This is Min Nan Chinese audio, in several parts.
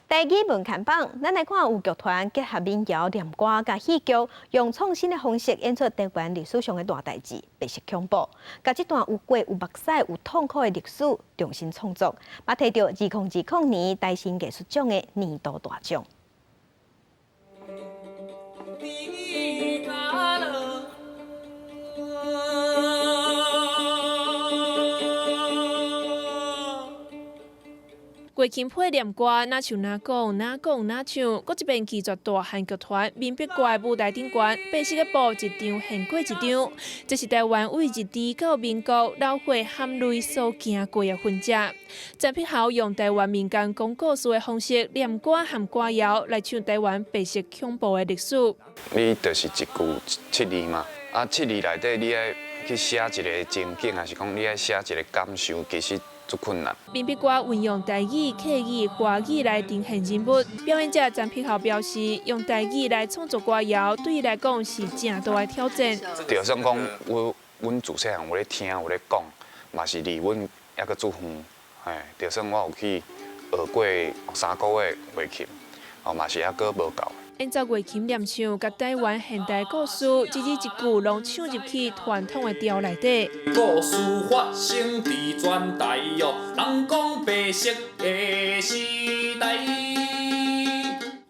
台語文看榜，咱來看有劇團結合民謠、念歌佮戲劇，用創新的方式演出台灣歷史上的大代誌——白色恐怖，共這段有血有目屎有痛苦的歷史重新創作，嘛提著2020年台新藝術獎的年度大獎。月琴配念歌，若唱若講，若講若唱，閣一遍拒絕大漢劇團面壁歌的舞台頂懸，白色的布一張現過一張，這是台灣對日治到民國流血含淚所行過的痕跡。陳碧豪用台灣民間講故事的方式，念歌和歌謠來唱台灣白色恐怖的歷史。你就是一句七字嘛，啊七字內底你愛去寫一个情景，抑是講你愛寫一个感受，其實足困難。面壁歌運用台語、客語、華語來呈現人物。表演者陳碧豪表示，用台語來創作歌謠，對伊來講是誠大的挑戰。就算講，阮阮自細漢有咧聽，有咧講，嘛是離阮猶閣足遠。嘿，就算我有去學過3個月月琴，哦，嘛是猶閣無夠。演奏月琴念唱，佮台灣現代故事，一字一句攏唱入去傳統的調內底。故事發生佇全台喲，人講白色的時代。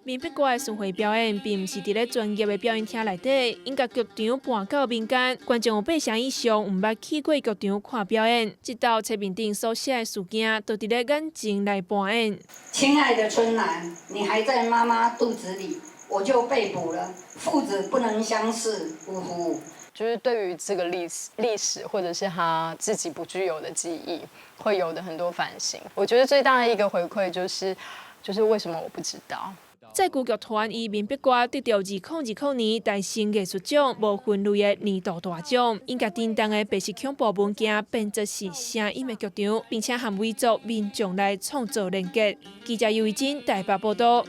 面壁歌的巡迴表演，並毋是佇咧專業的表演廳內底，𪜶共劇場搬到民間，觀眾有八成以上毋捌去過劇場看表演，這道冊面頂所寫的事件，都佇咧眼前來搬演。親愛的春蘭，你還在媽媽肚子裡，我就被捕了，父子不能相視，嗚呼。就是對於這個歷史、歷史，或者是他自己不具有的記憶，會有的很多反省。我覺得最大的一個回饋就是，就是為什麼我不知道。再久劇團以面壁歌得著2020年台新藝術獎無分類的年度大獎，𪜶共震動的白色恐怖文件變作是聲音的劇場，並且和維族民眾來創造連結。記者尤慧珍台北報道。